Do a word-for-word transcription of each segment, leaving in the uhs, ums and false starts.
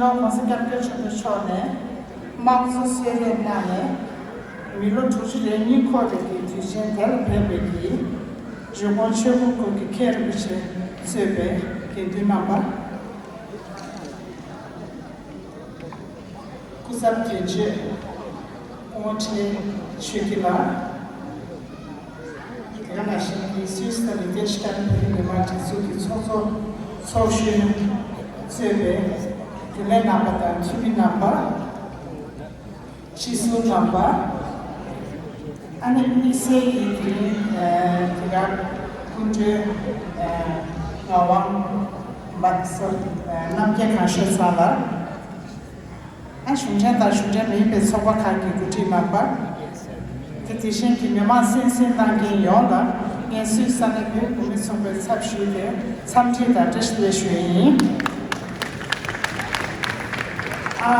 ལོ་༸གོང་ས་༸སྐྱབས་མགོན་ཆེན་པོ་མཆོག་ནས་དམངས་གཙོ་གསོལ་རས་གནང་ནས་མི་ལོ་དྲུག་ཅུ་རེ་གཉིས་འཁོར་བའི་གི་དུས་ཆེན་དེ་ལ་ཕེབས་པའི་གི་རི་ཀོན་ཆོས་ཕུང་སྐོར་གྱི་མཁན་རིན་པོ་ཆེ་གཙོས་པའི་དགེ་འདུན་རྣམ་པ། སྐུ་ཚབ་དོན་གཅོད་སྐུ་ངོ་འཕྲིན་ཆོས་སྐྱིད་ལགས། དེ་ག་ནང་བཞིན་གྱི་སུད་སི་དང་ལི་ཏེན་ཤི་ཏན་བོད་རིགས་མི་མང་སྒྲིག་འཛུགས་ཀྱི་ཚོགས་གཙོ་ཚོགས་གཞོན་གཙོས་པའི་རྒྱུན་ལས་རྣམ་པ་དང་འཐུས་མི་རྣམ་པ། སྤྱི་ཟུར་རྣམ་པ། ཨ་ནི་དམིགས་བསལ་གྱིས་དེ་རིང་ཨ་དེ་ག་སྐུ་མགྲོན་ཨ་ངག་དབང་འབར་ས་ཨ་རྣམ་རྒྱལ་ཁང་ཤོད་ཚང་ལ། ཨ་གཞུང་འབྲེལ་དང་གཞུང་འབྲེལ་མིན་པའི་ཚོགས་པ་ཁག་གི་འགོ་ཁྲིད་རྣམ་པ། དེ་དེ་བཞིན་གྱི་མི་མང་གསན་གཟིགས་གནང་མཁན་ཡོངས་ལ་ངས་སུད་སི་ས་གནས་བོད་བུད་མེད་ཚོགས་པའི་ཚབ་ཞུས་ཏེ་འཚམས་འདྲི་དང་བཀྲ་ཤིས་བདེ་ལེགས་ཞུ་ཡི་ཡིན། ཨ་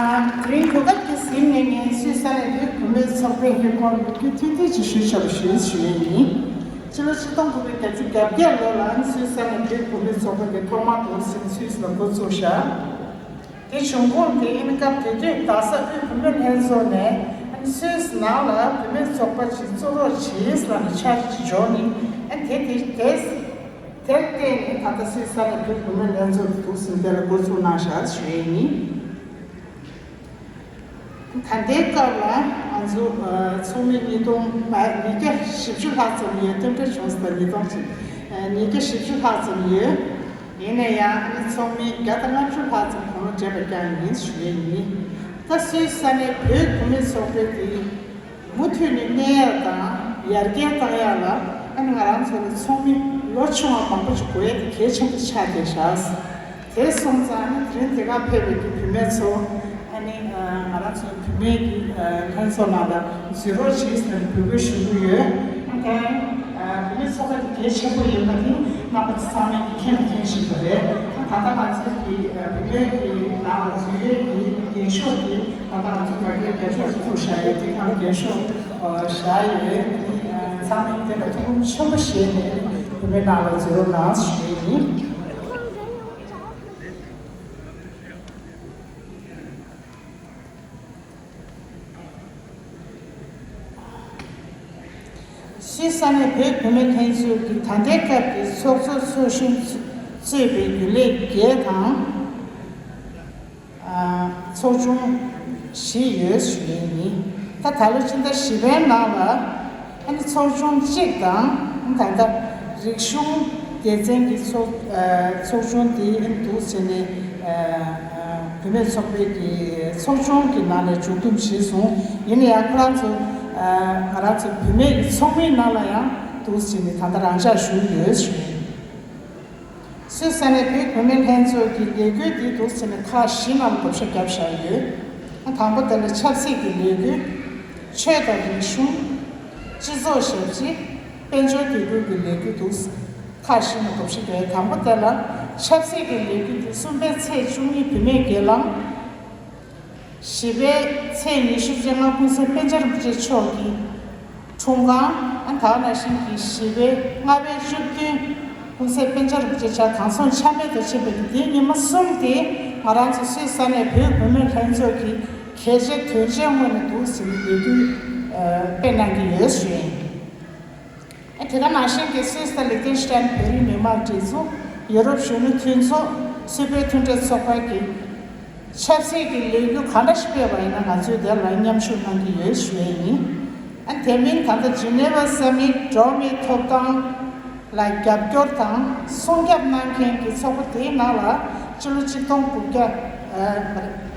དེ་རིང་གོ་སྐབས་འདི་ཟིན་ནས་ངས་སུད་སི་ས་གནས་བོད་བུད་མེད་ཚོགས་པའི་ཧེ་ཁོང་ལོ་རྒྱུས་ཐུང་ཐུང་ཅིག་ཞུས་ཆོག་པ་ཞུ་ཞུ་ཡི་ཡིན། ཕྱི་ལོ་ཆིག་སྟོང་དགུ་བརྒྱ་བརྒྱད་ཅུ་གྱ་བརྒྱད་ལོ་ལ་སུད་སི་ས་གནས་བོད་བུད་མེད་ཚོགས་པ་གི་ཐོག་མར་དུ་སུད་སི་ལ་འགོ་བཙུགས་ཤག་དེ་བྱུང་ཁུངས་དེ་ཨ་ནི་སྐབས་དེ་དུས་རྡ་ས་དབུས་བུད་མེད་ལྷན་ཚོགས་ནས་ཨ་ནི་སུད་སི་ནང་ལ་བུད་མེད་ཚོགས་པ་ཅིག་བཙུགས་རོགས་བྱེད་ཟེར་ནས་འཆར་གཞི་འཇོག་ནས་ཨ་ནི་དེ་དེ་དེ་དེར་བརྟེན་ནས་ད་ལྟ་སུད་སི་ས་གནས་བོད་བུད་མེད་ལྷན་ཚོགས་ཀྱི་འདུག་ཟིན་དེ་ལ་འགོ་ཚུགས་གནང་བཞག་ཞུ་ཡས་ཡིན། ད་ལྟའི་སྐབས་ལ་ང་ཚོ་ཚོགས་མི་ཉིས་སྟོང་ཉིས་བརྒྱ་བཞི་བཅུ་ལྷག་ཙམ་ཡོད། དེ་འདྲ་བྱུང་སོང་ཉིས་སྟོང་ཅིག་ཉིས་བརྒྱ་བཞི་བཅུ་ལྷག་ཙམ་ཡོད། ཡིན་ན་ཡང་ཨ་ནི་ཚོགས་མི་བརྒྱ་དང་ལྔ་བཅུ་ལྷག་ཙམ་གོང་ལ་འདྲེས་པ་རྐྱང་ཡིན་ཞུ་ཡས་ཡིན། ད་སུད་སི་ས་གནས་བོད་བུད་མེད་ཚོགས་པའི་དེ་མུ་མཐུད་ནས་གནས་ཡག་དང་ཡར་རྒྱས་བཏང་ཡག་ལ་ཨ་ནི་ང་རང་ཚོ་ལ་ཚོགས་མི་ལོ་ཆུང་བ་མང་པོ་ཅིག་དགོས་ཡག་དེ་གལ་ཆེན་པོ་ཆགས་བསྡད་ཤག་དེ་སོང་ཙང་ཨ་ནི་དེ་རིང་དེ་ག་ཕེབས་པའི་གི་བུད་མེད་ཚོ་ཨ་ནི་ང་རང་ཚོ་བུད་མེད་ཀྱི་ལྷན་ཚོགས་ནང་ལ་འཛུལ་རོགས་བྱེད་ཟེར་ནས་འབོད་སྐུལ་ཞུ་གི་ཡོད། ཨ་ནི་བུད་མེད་ཚོགས་པ་དེ་གལ་ཆེན་པོ་ཡིན་པ་དེ་རྣམ་པ་ཚང་མས་ཀྱིས་མཁྱེན་དང་མཁྱེན་བཞིན་པ་རེད། ད་ལྟ་ང་ཚོའི་གི་བུད་མེད་ཀྱི་ནང་ལ་འཛུལ་ཡས་ཀྱི་འགེངས་ཤོག་དེ་ད་ལྟ་ང་ཚོ་མ་གིར་རྒྱབ་ཕྱོགས་སུ་བཙུགས་བཞག་ཡོད། དེ་གང་འགེངས་ཤོག་བཞག་ཡོད། ཚང་མས་དེ་ལ་ཐུགས་ཁུར་ཆེན་པོ་བཞེས་ནས་བུད་མེད་ནང་ལ་འཛུལ་རོགས་གནང་ཞུ་ཡས་ཡིན། སུད་སི་ས་གནས་བོད་བུད་མེད་ལྷན་ཚོགས་ཀྱི་ད་ལྟའི་སྐབས་ཀྱི་ཚོགས་གཙོ་ཚོགས་གཞོན་གཙོས་པའི་རྒྱུན་ལས་བརྒྱད་དང་། ཚོགས་ཆུང་བཞི་ཡོད་ཞུ་ཡས་ཡིན། ད་ད་ལོ་སྤྱི་ཟླ་བཞི་པའི་ནང་ལ་ཨ་ནི་ཚོགས་ཆུང་གཅིག་དང་ད་ལྟ་རིག་གཞུང་སྡེ་ཚན་གྱི་ཚོགས་ཚོགས་ཆུང་དེ་ཨ་ནི་འདུག་ཟེར་ནས་བུད་མེད་ཚོགས་པའི་གི་ཚོགས་ཆུང་གི་ནང་ནས་མཇུག་བསྡོམས་བྱས་སོང་། ཡིན་ན་ཡང་ཁོ་རང་ཚོ་ང་རང་ཚོ་བུད་མེད་ཀྱི་ཚོགས་མིའི་ནང་ལ་ཡང་འདུག་ཟེར་ནས་ད་ལྟ་རང་འཇགས་བཞུགས་ཡོད་ཞུ་ཡས་ཡིན། སུད་སི་ས་གནས་བོད་བུད་མེད་ལྷན་ཚོགས་ཀྱི་ལས་འགུལ་འདི་འདུག་ཟེར་ནས་ཁག་བཞི་ནང་བགོ་བཤའ་བརྒྱབ་བཞག་ཡོད། དང་པོ་དེ་ལ་ཆབ་སྲིད་ཀྱི་ལས་འགུལ། ཆོས་དང་རིག་གཞུང་། སྤྱི་ཚོགས་ཞབས་ཕྱི། དཔལ་འབྱོར་དེ་ཁུལ་གྱི་ལས་འགུལ་འདུག་ཁག་བཞི་ནང་བགོ་བཤའ་བརྒྱབ་ཡོད། དང་པོ་དེ་ལ་ཆབ་སྲིད་ཀྱི་ལས་འགུལ་འདི་གསུམ་པའི་ཚེས་བཅུ་གཉིས་བུད་མེད་སྒེར་ལངས། བཞི་པའི་ཚེས་ཉི་ཤུ་རྩ་ལྔ་ཀུན་གསལ་པཎ་ཆེན་རིན་པོ་ཆེ་མཆོག་གི་འཁྲུངས་སྐར། ཨ་ད་ག་ནང་བཞིན་གྱི་བཞི་པའི་ལྔ་པའི་བཅུ་བདུན་ཀུན་གསལ་པཎ་ཆེན་རིན་པོ་ཆེ་མཆོག་གང་སོང་ཆ་མེད་དུ་ཕྱིན་པའི་དེའི་ཉི་མ་གསུམ་དེ་ང་རང་ཚོ་སུད་སི་ས་གནས་བོད་བུད་མེད་ལྷན་ཚོགས་ཀྱི་གལ་ཆེ་དོན་ཆེའི་ངོས་ནས་འདུག་ཟེར་ནས་ལས་འགུལ་སྤེལ་གནང་གི་ཡོད་ཞུ་ཡིན། དེ་ག་ནང་བཞིན་གྱི་སུད་སི་དང་ལི་ཏེན་ཤི་ཏན་བོད་རིགས་མི་མང་སྒྲིག་འཛུགས། ཡུ་རོབ་གཞོན་ནུ་མཐུན་ཚོགས། སུད་བོད་མཐུན་འབྲེལ་ཚོགས་པ་གི་ཆབ་སྲིད་ཀྱི་ལས་འགུལ་གང་འདྲ་ཞིག་སྤེལ་བ་ཡིན་ན་ང་ཚོས་དེ་ལ་མཉམ་ཞུགས་གནང་གི་ཡོད་ཞུ་ཡས་ཡིན། ཨ་དེ་མིན་ད་ལྟ་ཇི་ནེ་ཝ་ས་མིད་འགྲོ་བ་མིའི་ཐོབ་ཐང་ལ་རྒྱབ་སྐྱོར་དང་སྲུང་སྐྱོབ་གནང་མཁན་གྱི་ཚོགས་པ་དེའི་ནང་ལ་སྤྱི་ལོ་གཅིག་སྟོང་དགུ་བརྒྱ་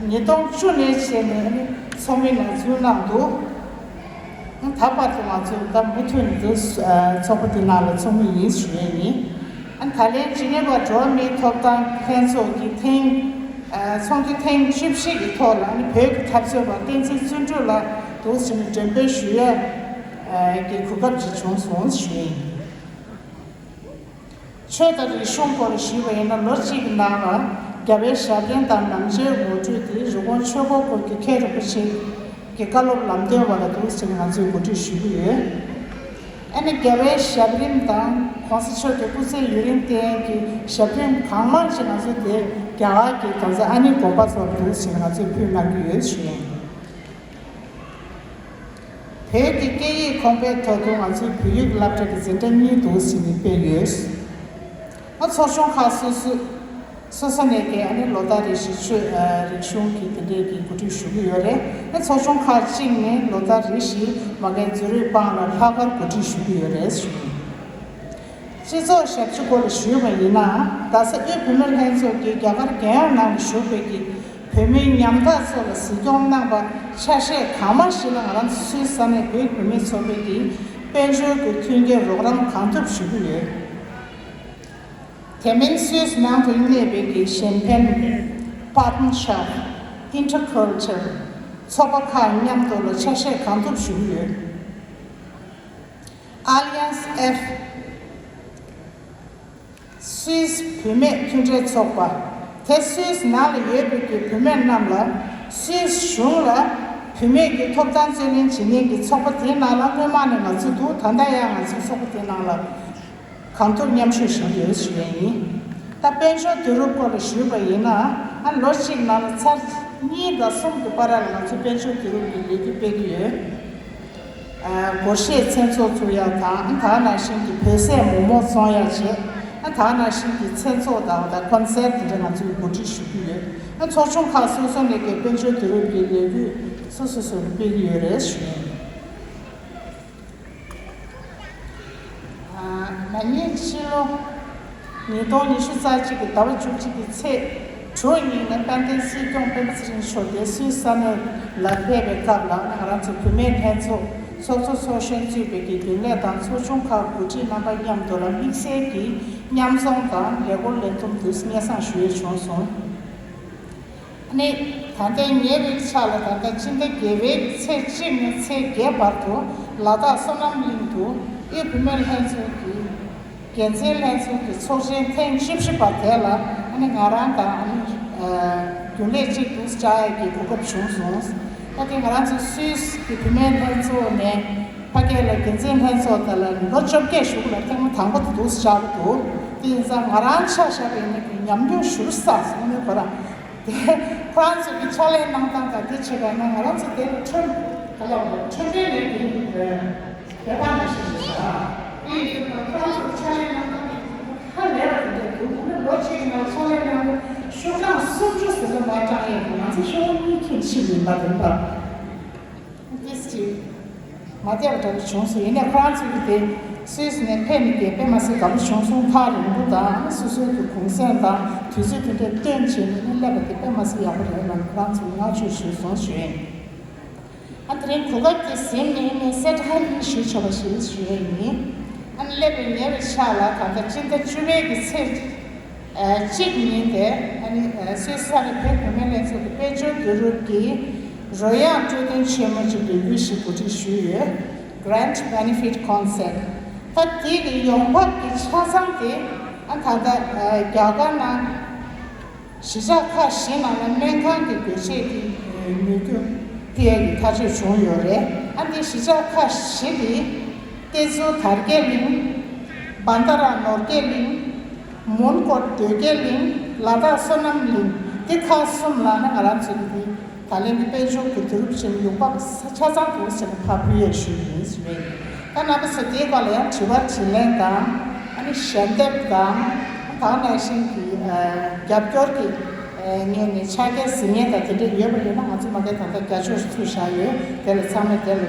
ཉིས་སྟོང་བཅུ་ནས་བྱས་ནས་ཚོགས་མི་ནང་འཛུལ་གནང་འདུག་ད་བར་དུ་ང་ཚོས་ད་མུ་མཐུད་ནས་འདུག་ཚོགས་པ་དེ་ནང་ལ་ཚོགས་མི་ཡིན་ཞུ་ཡས་ཡིན། ད་ལན་ཇི་ནེ་ཝ་འགྲོ་བ་མིའི་ཐོབ་ཐང་ལྷན་ཚོགས་ཀྱི་ཐེངས་ཚོགས་འདུ་ཐེངས་བཅུ་བཞི་གི་ཐོག་ལ་ནི་བོད་ཀྱི་འཐབ་རྩོད་པ་བསྟན་འཛིན་བརྩོན་འགྲུས་ལགས་འདུག་ཟེར་ནས་འགྲེམས་སྤེལ་ཞུ་ཡས་ཀྱི་གོ་སྐབས་ཅིག་བྱུང་སོང་ཞུ་ཡས་ཡིན། ཆོས་དང་རིག་གཞུང་སྐོར་ཞུས་པ་ཡིན་ན་ལོ་གཅིག་གི་ནང་ལ་རྒྱལ་བའི་ཞབས་བརྟན་དང་ནམ་མཇལ་ངོ་སྤྲོད་དེ་རི་ཀོན་ཆོས་འཁོར་སྐོར་གྱི་མཁན་རིན་པོ་ཆེ་གི་བཀའ་སློབ་ལམ་སྟོན་པ་ལ་འདུག་ཟེར་ནས་ང་ཚོས་གོ་སྒྲིག་ཞུ་གི་ཡོད། ཨ་ནི་རྒྱལ་བའི་ཞབས་རིམ་དང་གོང་ས་མཆོག་གི་སྐུ་ཚེ་ཡུན་རིང་བརྟན་གྱི་ཞབས་རིམ་གང་མང་ཞིག་ང་ཚོས་དེ་ རྒྱ་གར་གྱི་གང་ཟག་ཨ་ནི་དགོན་པ་ཚོར་འདུག་ཟེར་ང་ཚོས་ཕུལ་གནང་གི་ཡོད་ཞུ་ཡིན། བོད་ཀྱི་སྐད་ཡིག་ཁང་པའི་ཐོག་ཏུ་ང་ཚོའི་བོད་ཡིག་སློབ་གྲྭ་གི་འཛིན་གྲྭ་གཉིས་འདུག་ཟེར་ནས་སྤེལ་ཡོད། ང་ཚོགས་ཆུང་ཁག་སོ་སོ་སོ་སོ་ནས་ཀྱི་ཨ་ནི་ལོ་ལྟར་རེ་བཞིན་ཆོས་ཨ་རིག་གཞུང་གི་དེ་འདྲས་ཀྱི་གོ་སྒྲིག་ཞུ་གི་ཡོད་རེད། ཨ་ཚོགས་ཆུང་ཁག་གཅིག་ནས་ལོ་ལྟར་རེ་བཞིན་མ་གི་ཛུ་རིག་སྤང་ལ་ལྷག་དཀར་གོ་སྒྲིག་ཞུ་གི་ཡོད་རེད་ཞུ། སྤྱི་ཚོགས་ཞབས་ཕྱི་སྐོར་ལ་ཞུས་པ་ཡིན་ན། རྡ་ས་དབུས་བུད་མེད་ལྷན་ཚོགས་ཀྱིས་རྒྱ་གར་རྒྱལ་ཡོངས་ནང་ལ་བཞུགས་པའི་གི་བོད་མི་ཉམ་ཐག་ཚོ་ལ་གཟིགས་སྐྱོང་གནང་བ་ཆ་ཤས་གང་མང་ཞིག་ལ་ང་རང་ཚོ་སུད་སི་ས་གནས་བོད་བུད་མེད་ཚོགས་པའི་གི་དཔལ་འབྱོར་གྱི་མཐུན་རྐྱེན་རོགས་རམ་གང་ཐུབ་ཞུ་གི་ཡོད། དེ་མིན་སུད་སི་ནང་དུ་གནས་པའི་གི་གཞན་ཕན་Partnership Interculture ཚོགས་པ་ཁག་མཉམ་དུ་ལ་ཆ་ཤས་གང་ཐུབ་ཞུ་གི་ཡོད། Alliance F སུད་སི་བུད་མེད་མཐུན་འབྲེལ་ཚོགས་པ། དེ་སུད་སི་ནང་ལ་ཡོད་པའི་གི་བུད་མེད་རྣམས་ལ་སུད་སི་གཞུང་ལ་བུད་མེད་ཀྱི་ཐོབ་ཐང་རྩོད་ལེན་བྱེད་མཁན་གྱི་ཚོགས་པ་དེའི་ནང་ལ་སྔོན་མ་ནས་ང་ཚོ་འདུག་ད་ལྟ་ཡང་ང་ཚོའི་ཚོགས་པ་དེའི་ནང་ལ་གང་ཐུབ་མཉམ་ཞུགས་ཞུ་གི་ཡོད་ཞུ་ཡས་ཡིན། ད་དཔལ་འབྱོར་བསྡུ་རུབ་སྐོར་ལ་ཞུས་པ་ཡིན་ན། ཨ་ལོ་གཅིག་ནང་ལ་ཚར་གཉིས་དང་གསུམ་གྱི་བར་ལ་ང་ཚོ་དཔལ་འབྱོར་བསྡུ་རུབ་ཀྱི་ལས་འགུལ་སྤེལ་གྱི་ཡོད། ཨ་སྒོར་གཞས་མཚན་ཚོགས་བཙུགས་ཡག་དང་། ཨ་ད་ནང་བཞིན་གྱི་བོད་ཟས་མོག་མོག་བཙོང་ཡག་བྱས། ཨ་ད་ནང་བཞིན་གྱི་མཚན་ཚོགས་དང་། ད་ཀོན་སེར་དེ་འདྲ་ང་ཚོས་གོ་སྒྲིག་ཞུ་གི་ཡོད། ཨ་ཚོགས་ཆུང་ཁག་སོ་སོ་ནས་ཀྱི་དཔལ་འབྱོར་བསྡུ་རུབ་ཀྱི་ལས་འགུལ་སོ་སོ་སོ་སྤེལ་གྱི་ཡོད་རེད་ཞུ་ཡིན། ཨ་ན་ནིང་ཕྱི་ལོ་ཉིས་སྟོང་ཉི་ཤུ་རྩ་གཅིག་གི་ཟླ་བ་བཅུ་གཅིག་གི་ཚེས་དྲུག་ཉིན་ནས་དཔལ་ལྡན་སྲིད་སྐྱོང་སྤེན་པ་ཚེ་རིང་མཆོག་དེ་སུད་སི་ས་གནས་ལ་ཕེབས་པའི་སྐབས་ལ། ང་རང་ཚོ་བུད་མེད་ལྷན་ཚོགས་ཚོགས་གཙོ་ཚོགས་གཞོན་གཙོས་པའི་གི་རྒྱུན་ལས་དང་ཚོགས་ཆུང་ཁག་འགོ་ཁྲིད་རྣམ་པ་མཉམ་དུ་ལ་དམིགས་བསལ་གྱི་མཉམ་འཛོམས་དང་ལས་འགུལ་ལས་འཛོམས་དུ་སྙན་སེང་ཞུ་ཡས་བྱུང་སོང་། ནི་ད་ལྟའི་ཉེ་བའི་ཆར་ལ། ད་ལྟ་སྤྱི་ཟླ་བརྒྱད་པའི་ཚེས་གཅིག་ནས་ཚེས་བརྒྱད་བར་དུ་ལ་དྭགས་བསོད་ནམས་གླིང་དུ་དབུས་བུད་མེད་ལྷན་ཚོགས་ཀྱི་འགན་འཛིན་ལྷན་ཚོགས་ཀྱི་ཚོགས་ཆེན་ཐེངས་བཅུ་བཞི་པ་དེ་ལ། ཨ་ནི་ང་རང་དང་། ཨ་ནི་ཨ་རྒྱུན་ལས་གཅིག་ཏུ་བཅར་ཡས་ཀྱི་གོ་སྐབས་བྱུང་སོང་། ད་དེ་ང་རང་ཚོ་སུད་སི་གི་བུད་མེད་ལྷན་ཚོགས་ནས་ཕ་གི་ལ་འགན་འཛིན་ལྷན་ཚོགས་དེ་ལ་ལོ་བཅོ་བརྒྱད་གཞུག་ལ་ཐེངས་མ་དང་པོ་དེ་འདུག་བཅར་གྱི་འདུག་དེ་ཡིན་ཙང་ང་རང་ཆ་བཞག་པ་ཡིན་ན་ཉམས་མྱོང་ཞེ་པོ་བསགས་སོང་། ཨ་ནི་ཁོ་རང་དེ་ཁོ་རང་ཚོ་གི་ཕྱག་ལས་གནང་སྟངས་དང་དེ་བྱས་པ་ཡིན་ན། ང་རང་ཚོ་དེ་ལ་ཁྲོན་ག་ལ་བ་ཁྲོན་ཁྲོན་ནས་དེ་བོད་པ་ནང་བཞིན་རེད་ཤག་དེ་ཡིན་དུས་ཁོ་རང་ཚོ་གི་ཕྱག་ལས་གནང་སྟངས་དེ་ཧ་ལས་པ་དེ་འདྲ་འདུག་ཨ་ནི་ལོ་གཅིག་གི་ནང་ལ་ཕྱག་ལས་གནང་སྟངས་ཤོག་གྲངས་སུམ་ཅུ་ཟིན་ལ་མ་བགྲངས་ཡས་དེ་ང་ཚོ་ཤོག་གྲངས་གཉིས་ཁེངས་ཕྱིན་ཡིན་པ་རེད་པ། ཏིས་ཅིག་མ་བསྡད་པ་འདྲ་པོ་བྱུང་སོང་། ཡིན་ནའི་ཁོ་རང་ཚོ་གི་དེ་སུད་སི་ནས་ཕེབས་ནས་དེ་དཔེ་མ་སྲིད་དགའ་པོ་བྱུང་སོང་། ཐག་རིང་པོ་དང་སོ་སོའི་གི་གུང་སེང་དང་དུས་ཚོད་དེ་འདྲ་བཏོན་བྱས་ནས་ནི་སླེབས་པ་དེ་དཔེ་མ་སྲིད་ཡག་པོ་རེད་ལ། ཁོ་རང་ཚོ་ལ་བསྔགས་བརྗོད་ཞུས་སོང་ཞུ་ཡིན། ཨ་དེ་རིང་གོ་སྐབས་དེ་ཟིན་ནས་ནི་གསལ་བསྒྲགས་གཉིས་ཞུ་ཆོག་པ་ཞིག་ཞུ་ཡིན། ཨ་ནི་སླེབས་པའི་ཉེ་བའི་ཆར་ལ་ད་ལྟ་སྤྱི་ཟླ་བཅུ་པའི་གི་ཚེས་གཅིག་ཉིན་དེ། ཨ་ནི་སུད་སི་ས་གནས་བོད་བུད་མེད་ལྷན་ཚོགས་ཀྱི་དཔལ་འབྱོར་བསྡུ་རུབ་ཀྱི་རོལ་དབྱངས་སྤྲོ་སྟོན་ཆེན་མོ་གཅིག་ལས་འགུལ་ཞིག་གོ་སྒྲིག་ཞུས་ཡོད། Grand Benefit Concert། ད་དེ་གི་ཡོང་འབབ་ཀྱི་ཆ་ཚང་དེ་ཨ་ད་ལྟ་རྒྱ་གར་ནང་གཞིས་ཆགས་ཁག་བཞི་ནང་ལ་སྨན་ཁང་གི་སྒོ་ཕྱེ་གི་ནུས་རྒྱུ་སྤེལ་གྱི་ཐག་གཅོད་བྱུང་ཡོད་རེད། ཨ་འདི་གཞིས་ཆགས་ཁག་བཞི་དེ་ཏེ་ཛུ་དར་རྒྱས་གླིང་། བན་ད་ར་ནོར་རྒྱས་གླིང་། མོན་གྷོ་སྟོད་རྒྱས་གླིང་། ལ་དྭགས་བསོད་ནམས་གླིང་། འདི་ཁག་གསུམ་ལ་ནི་ང་རང་ཚོ་གི་ད་ལན་གྱི་དཔལ་འབྱོར་གྱི་བསྡུ་རུབ་བྱས་ནས་ཡོང་འབབ་ཆ་ཚང་འདུག་ཟེར་ནས་ཕར་ཕུལ་ཡས་ཞུས་ཡིན་ཞུ་བས། ད་རྣམ་པ་ཚོ་དེའི་སྐོར་ལ་ཡང་དྲི་བ་དྲིས་ལན་དང་། ཨ་ནི་ཞལ་འདེབས་དང་། ད་ནང་བཞིན་གྱི་ཨ་རྒྱབ་སྐྱོར་གྱི་ཨ་ངོས་ནས་ཕྱག་འཁྱེར་གཟིགས་མཁན་དང་དེ་འདྲ་ཡོད་པ་ཡིན་ན། ང་ཚོ་མ་གི་ད་ལྟ་རྒྱ་ཕྱོགས་སུ་ཚུར་བཞག་ཡོད། དེ་ལ་ཚང་མས་དེ་ལ་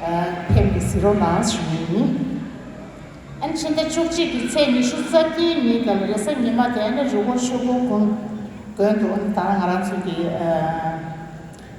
ཨ་ཕེབས་ནས་གཟིགས་རོགས་གནང་ཞུ་ཡིན། ཨ་ནི་ཕྱི་ཟླ་བཅུ་གཅིག་གི་ཚེས་ཉི་ཤུ་རྩ་བདུན་ཉིན་དང་རེས་གཟའ་ཉི་མ་དེ་ནི་རི་བོ་ཆོས་འཁོར་དགོན་དགོན་དུ། ཨ་ནི་ད་ང་རང་ཚོ་གི་ཨ་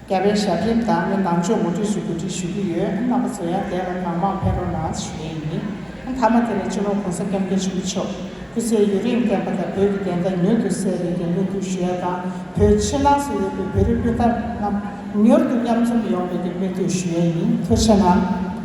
རྒྱལ་བའི་ཞབས་རིམ་དང་ནི་ནང་ཆོས་ངོ་སྤྲོད་ཞུ་གོ་སྒྲིག་ཞུ་གི་ཡོད། ཨ་ནི་རྣམ་པ་ཚོ་ཡང་དེ་ལ་གང་མང་ཕེབས་རོགས་གནང་ཞུ་ཡས་ཡིན། ཨ་ནི་མཐའ་མ་དེ་ལ་སྤྱི་ནོར་༸གོང་ས་༸སྐྱབས་མགོན་ཆེན་པོ་མཆོག་སྐུ་ཚེ་ཡུན་རིང་བརྟན་པ་དང་། བོད་ཀྱི་བདེན་མཐའ་མྱུར་དུ་གསལ་བའི་གི་སྨོན་འདུན་ཞུ་ཡས་དང་། བོད་ཕྱི་ནང་སུ་ཡོད་པའི་བོད་རིགས་སྤུན་ཟླ་རྣམས་མྱུར་དུ་མཉམ་འཛོམས་ཡོང་བའི་གི་སྨོན་འདུན་ཞུ་ཡས་ཡིན། ཐུགས་རྗེ་གནང་།